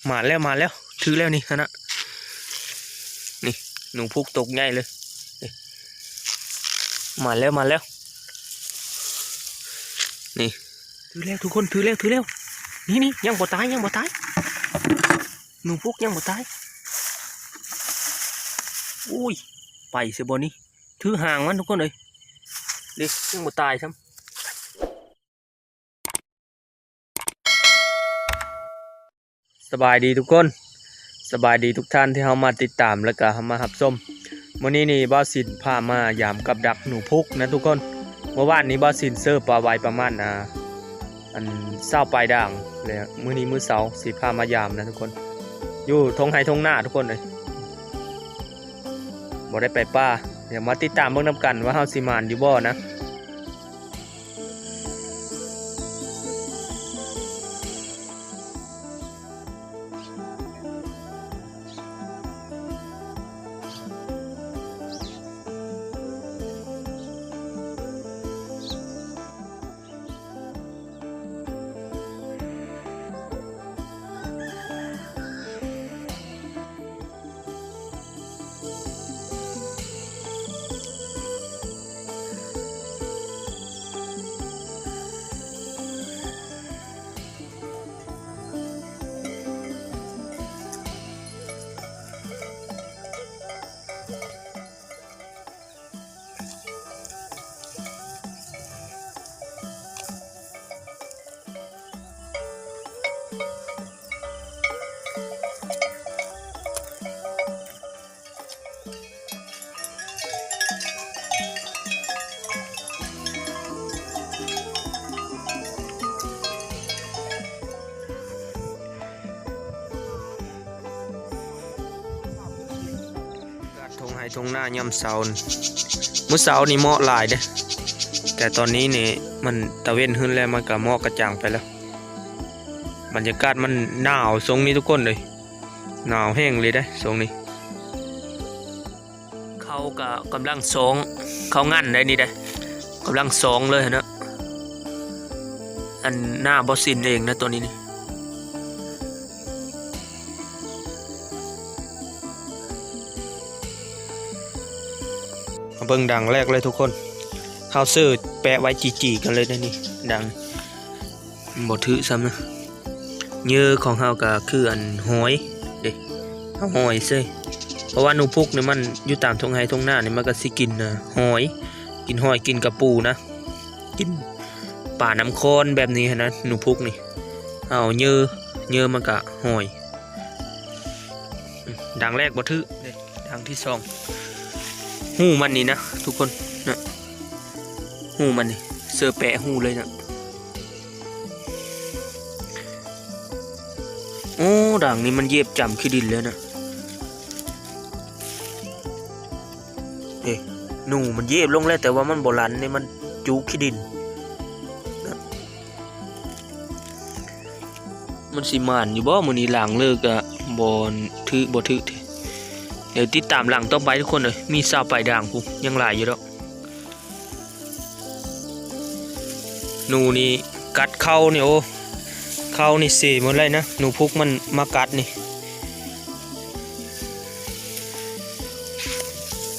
ມາແລ້ວ ມາແລ້ວ ຖືກແລ້ວນີ້ຫັ້ນນະ ນີ້ ໜູພຸກຕົກໃຫຍ່ເລີຍ ນີ້ ມາແລ້ວ ມາແລ້ວ ນີ້ ຖືກແລ້ວທຸກຄົນ ຖືກແລ້ວ ຖືກແລ້ວ ນີ້ ນີ້ ຍັງບໍ່ຕາຍ ຍັງບໍ່ຕາຍ ໜູພຸກຍັງບໍ່ຕາຍ ໂອ້ຍ ໄປຊະບໍ່ນີ້ ຖືກຫາງມັນທຸກຄົນເອີຍ ນີ້ ຍັງບໍ່ຕາຍຊ້ຳ. ສະບາຍດີທຸກຄົນ ສະບາຍດີທຸກທ່ານທີ່ເຮົາມາຕິດຕາມ ແລະກະເຮົາມາຮັບຊົມ. ມື້ນີ້ນີ້ບ່າວສິນພາມາຢາມກັບດັກໜູພຸກນະທຸກຄົນ. ເມື່ອວານນີ້ບ່າວສິນເຊີປາໄວ້ປະມານ ອ່າ ອັນ ຊາວປາຍດາງ ແລະມື້ນີ້ມື້ເສົາຊິພາມາຢາມນະທຸກຄົນ ຢູ່ທົ່ງໄຮ່ທົ່ງນາທຸກຄົນເອີຍ ບໍ່ໄດ້ໄປປ່າ. ດຽວມາຕິດຕາມເບິ່ງນຳກັນວ່າເຮົາຊິໝານຢູ່ບໍ່ນະ. ທົ່ງໄຮ່ທົ່ງນາຍາມເຊົ້າ ມື້ເຊົ້ານີ້ເໝາະຫຼາຍເດ້ ແຕ່ຕອນນີ້ນີ້ມັນຕາເວັນຂຶ້ນແລ້ວ ມັນກະເໝາະກະຈັງໄປແລ້ວ. ບັນຍາກາດມັນໜາວຊ່ວງນີ້ທຸກຄົນເອີຍ ໜາວແຮງເລີຍເດ້ຊ່ວງນີ້. ເຂົ້າກະກຳລັງຊອງ ເຂົ້າງັນໄດ໋ນີ້ໄດ໋ ກຳລັງຊອງເລີຍຫັ້ນນະ. ອັນນາບໍ່ສິ້ນເອງນະໂຕນີ້ນີ້ ມາເບິ່ງດັງແລກເລີຍທຸກຄົນ. ເຮົາເຊີແປະໄວ້ຈີ່ໆກັນເລີຍເດ້ນີ້ ດັງ ບໍ່ຖືກຊ້ຳນະ. ເຫຍື່ອຂອງເຮົາກະຄືອັນຫອຍເດ້ ເອົາຫອຍເຊີຍ ເພາະວ່າໜູພຸກນີ້ມັນຢູ່ຕາມທົ່ງໄຮ່ທົ່ງນານີ້ ມັນກະຊິກິນ ອາ ຫອຍ ກິນຫອຍ ກິນກະປູນະ ກິນປານ້ຳຄອນແບບນີ້ຫັ້ນນະ ໜູພຸກນີ້. ເອົາເຫຍື່ອ ເຫຍື່ອມັນກະຫອຍ. ດັງແລກບໍ່ຖືກເດ້ ດັງທີສອງ ຮູມັນນີ້ນະທຸກຄົນນະ ຮູມັນນີ້ ເຊີແປະຮູເລີຍນະ. ໂອ້ ດັງນີ້ມັນຢຽບຈຳຂີ້ດິນເລີຍນະ. ເອີ ໜູມັນຢຽບລົງແລ້ວ ແຕ່ວ່າມັນບໍ່ລັນນີ້ ມັນຈຸຂີ້ດິນນະ. ມັນຊິໝານຢູ່ບໍ່ມື້ນີ້ ຫຼັງເລີກກະບໍ່ຖືກ ບໍ່ຖືກ. ດຽວຕິດຕາມຫຼັງຕໍ່ໄປທຸກຄົນເອີຍ ມີຊາວປາຍດາງພຸ້ນ ຍັງຫຼາຍຢູ່ດອກ. ໜູນີ້ກັດເຂົ້ານີ້ ໂອ້ ເຂົ້ານີ້ເສໝົດເລີຍນະ ໜູພຸກມັນມາກັດນີ້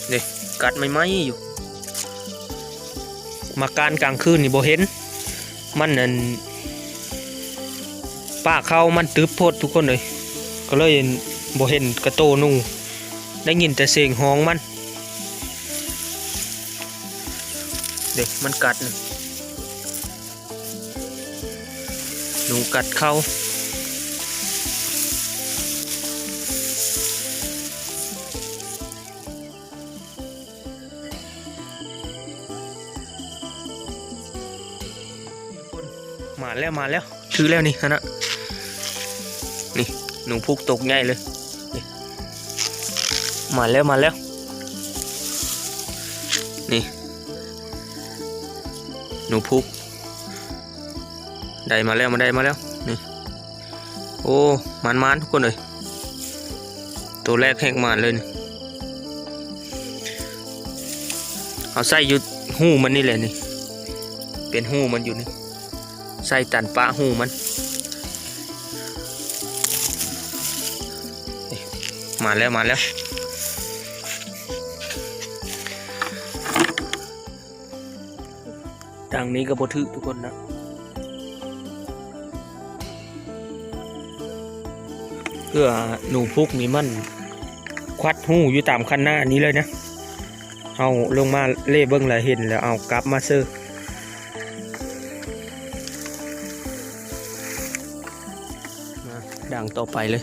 ເດ້ ກັດໃໝ່ໆຢູ່. ມາການກາງຄືນນີ້ບໍ່ເຫັນ ມັນອັນ ປ່າເຂົ້າມັນຕຶບໂພດທຸກຄົນເອີຍ ກະເລີຍບໍ່ເຫັນກະໂຕໜູ ໄດ້ຍິນແຕ່ສຽງຮ້ອງມັນ ເດ້ ມັນກັດນີ້ ໜູກັດເຂົ້າ. ມາແລ້ວ ມາແລ້ວ ຖືກແລ້ວນີ້ຫັ້ນນະ ນີ້ ໜູພຸກຕົກໃຫຍ່ເລີຍ ນີ້ ມາແລ້ວ ມາແລ້ວ ນີ້ ໜູພຸກ ໄດ້ມາແລ້ວ ມາໄດ້ມາແລ້ວ ນີ້ ໂອ້ ໝານໆ ທຸກຄົນເອີຍ ໂຕແລກແຮກໝານເລີຍນີ້. ເຮົາໃສ່ຢູ່ຮູມັນນີ້ແຫຼະນີ້ ເປັນຮູມັນຢູ່ນີ້ ໃສ່ຕັນປະຮູມັນ. ມາແລ້ວ ມາແລ້ວ. ດັ່ງນີ້ກໍບໍ່ຖືກທຸກຄົນນະ ເພື່ອໜູພຸກນີ້ມັນຄວັດຮູຢູ່ຕາມຄັນນານີ້ເລີຍນະ. ເຮົາລົງມາເລເບິ່ງແລ້ວເຫັນແລ້ວເອົາກັບມາເຊີ ມາດັ່ງຕໍ່ໄປເລີຍ.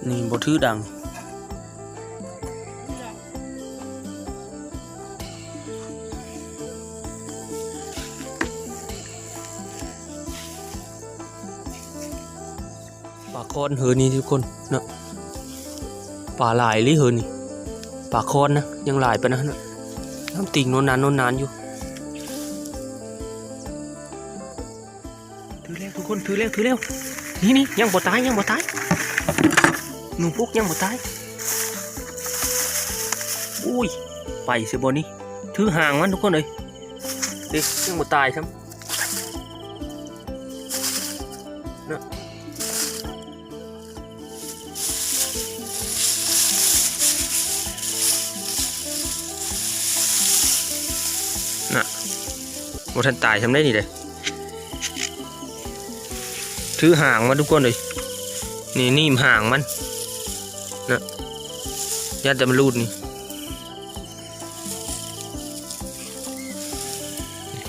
ນີ້ບໍ່ຖືກດັງ. ປາຄອນເຮີນີ້ທຸກຄົນເນາະ ປາຫຼາຍອີ່ຫຼີເຮີນີ້ ປາຄອນນະ ຍັງຫຼາຍປານນັ້ນນະ ນ້ຳຕິ່ງໂນນນານໂນນນານຢູ່. ຖືແລ້ວທຸກຄົນ ຖືແລ້ວ ຖືແລ້ວ ນີ້ໆ ຍັງບໍ່ຕາຍ ຍັງບໍ່ຕາຍ ໜູພຸກຍັງບໍ່ຕາຍ. ໂອ້ຍ ໄປຊະບໍ່ນີ້ ຖືຫາງມັນທຸກຄົນເອີຍ ເດ້ ຍັງບໍ່ຕາຍຊ້ຳນະ. ນະ ບໍ່ທັນຕາຍຊ່ຳໃດນີ້ເດ້ ຖືຫາງມັນທຸກຄົນເອີຍ ນີ້ໜີບຫາງມັນນະ ຢ້ານແຕ່ມັນຫຼຸດນີ້.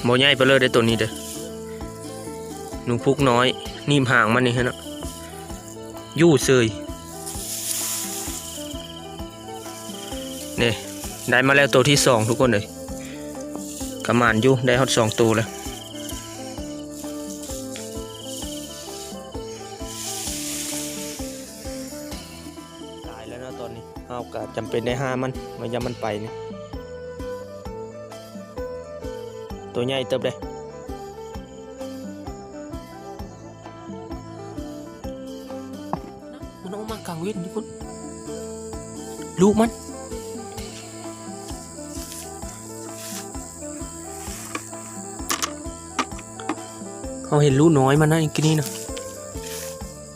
ບໍ່ໃຫຍ່ປານເລີຍເດ້ໂຕນີ້ເດ້ ໜູພຸກນ້ອຍ ໜີບຫາງມັນນີ້ຫັ້ນນະ ຢູ່ເຊີຍ. ນີ້ ໄດ້ມາແລ້ວໂຕທີສອງທຸກຄົນເອີຍ ກະໝານຢູ່ ໄດ້ຮອດສອງໂຕແລ້ວ. ຕາຍແລ້ວເນາະຕອນນີ້ ເຮົາກະຈຳເປັນໄດ້ຫາມັນ ວ່າຢ້ານມັນໄປນີ້ ໂຕໃຫຍ່ເຕີບເດ້. ມັນອອກມາກາງເວັນນີ້ພຸ້ນ ລູກມັນ ເຮົາເຫັນລູກນ້ອຍມັນນະ ກີ້ນີ້ນະ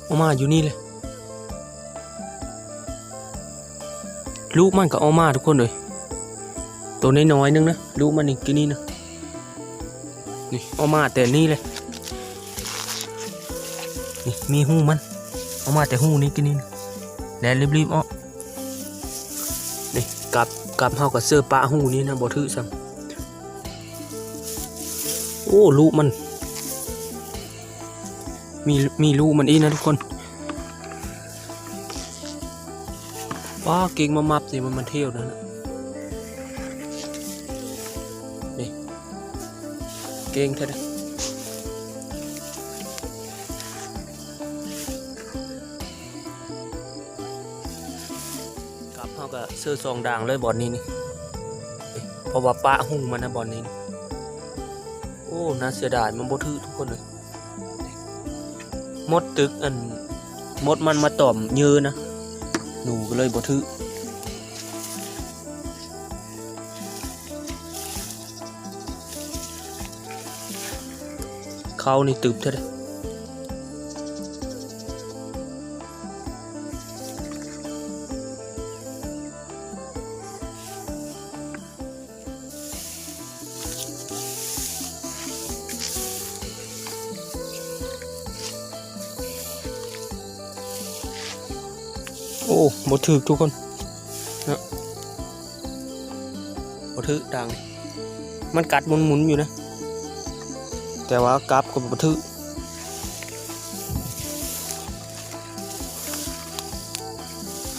ອອກມາຢູ່ນີ້ເລີຍ. ລູກມັນກໍອອກມາທຸກຄົນເອີຍ ໂຕນ້ອຍໆໜຶ່ງນະ ລູກມັນນີ້ ກີ້ນີ້ນະ ນີ້ ອອກມາແຕ່ນີ້ເລີຍ ນີ້ ມີຮູມັນ ອອກມາແຕ່ຮູນີ້ ກີ້ນີ້ນະ ແລ່ນລີບໆອອກ. ນີ້ ກັບ ກັບເຮົາກໍເຊີປະຮູນີ້ນະ ບໍ່ຖືກຊ້ຳ. ໂອ້ ລູກມັນ ມີ ມີລູກມັນອີກນະທຸກຄົນ. ວ້າ ເກັ່ງມາມັບຊິ ມັນ ມັນທ່ຽວນັ້ນນະ ນີ້ ເກັ່ງແທ້ເດ້. ກັບເຮົາກະເຊີສອງດ່າງເລີຍບ່ອນນີ້ນີ້ ເພາະວ່າປະຮູມັນນະບ່ອນນີ້ນີ້. ໂອ້ ໜ້າເສຍດາຍ ມັນບໍ່ຖືກທຸກຄົນເອີຍ. ມົດຕຶກ ອັນ ມົດມັນມາຕອມເຫຍື່ອນະ ໜູກໍເລີຍບໍ່ຖືກ. ເຂົ້ານີ້ຕຶບແທ້ເດ້. ໂອ້ ບໍ່ຖືກທຸກຄົນເນາະ ບໍ່ຖືກດ່າງນີ້ ມັນກັດໝຸນໆຢູ່ນະ ແຕ່ວ່າກັບກໍບໍ່ຖືກ.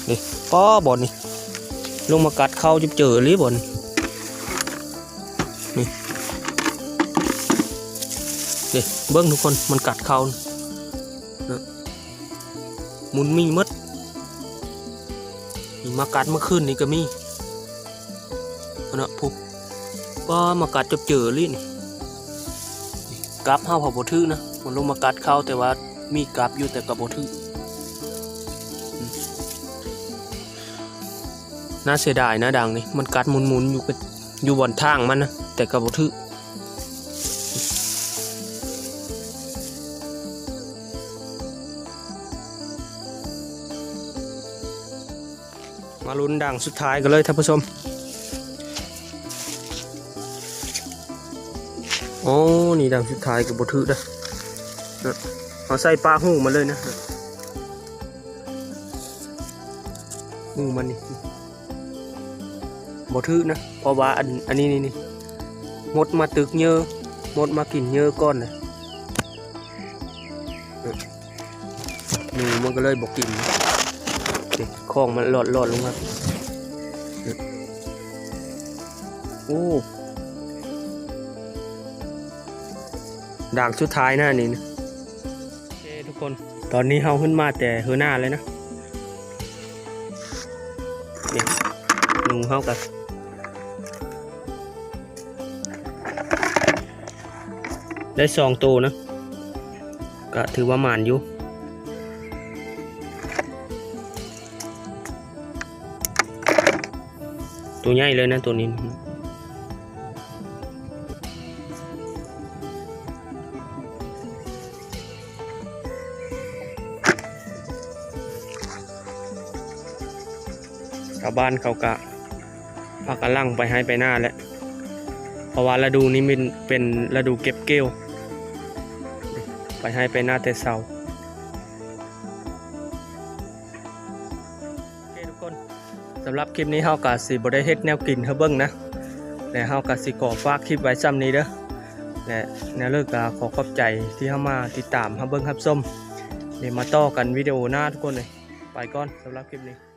ນີ້ ປ້າ ບ່ອນນີ້ ລົງມາກັດເຂົ້າເຈີເລີຍບ່ອນນີ້ ນີ້ ນີ້ ເບິ່ງທຸກຄົນ ມັນກັດເຂົ້ານະ ໝຸນມີໝົດ ນີ້ ມາກັດເມື່ອຄືນນີ້ກໍມີ. ອັນນະ ພຸ້ນ ປ້າ ມາກັດຈົບເຈີລີ້ນີ້ ກັບເຮົາເຮົາບໍ່ຖືກນະ ມັນລົງມາກັດເຂົ້າ ແຕ່ວ່າມີກັບຢູ່ ແຕ່ກໍບໍ່ຖືກ. ອືມ ໜ້າເສຍດາຍນະ ດ່າງນີ້ ມັນກັດໝຸນໆຢູ່ ຢູ່ບ່ອນທາງມັນນະ ແຕ່ກໍບໍ່ຖືກ. ມາລຸ້ນດ່າງສຸດທ້າຍກັນເລີຍທ່ານຜູ້ຊົມ. ໂອ້ ນີ້ດ່າງສຸດທ້າຍກໍບໍ່ຖືກເດີ້. ເຮົາໃສ່ປາກຮູມັນເລີຍນະ ຮູມັນນີ້ ບໍ່ຖືກນະ ເພາະວ່າອັນ ອັນນີ້ນີ້ ມົດມາຕຶກເຫຍື່ອ ມົດມາກິນເຫຍື່ອກ່ອນນະ. ໜູມັນກໍເລີຍບໍ່ກິນ ນີ້ ຂອງມັນຫຼອດໆລົງມາ. ໂອ້ ດ່າງສຸດທ້າຍນະນີ້ນະ. ໂອເຄທຸກຄົນ ຕອນນີ້ເຮົາຂຶ້ນມາແຕ່ເຮືອນາເລີຍນະ. ນີ້ ໜູເຮົາກໍໄດ້ສອງໂຕນະ ກໍຖືວ່າໝານຢູ່. ໂຕໃຫຍ່ເລີຍນະໂຕນີ້. ຊາວບ້ານເຂົາກະພາກັນຫຼັ່ງໄປໄຮ່ໄປນາແຫຼະ ເພາະວ່າລະດູນີ້ແມ່ນເປັນລະດູເກັບກ່ຽວ ໄປໄຮ່ໄປນາແຕ່ເຊົ້າ. ໂອເຄທຸກຄົນ ສຳລັບຄລິບນີ້ເຮົາກະຊິບໍ່ໄດ້ເຮັດແນວກິນໃຫ້ເບິ່ງນະ ແລະເຮົາກະຊິຂໍຝາກຄລິບໄວ້ຊ່ຳນີ້ເດີ້ ແລະແນວເລີກກະຂໍຂອບໃຈທີ່ເຂົ້າມາຕິດຕາມຮັບເບິ່ງຮັບຊົມ ແລະມາຕໍ່ກັນວິດີໂອໜ້າທຸກຄົນເອີຍ. ໄປກ່ອນສຳລັບຄລິບນີ້.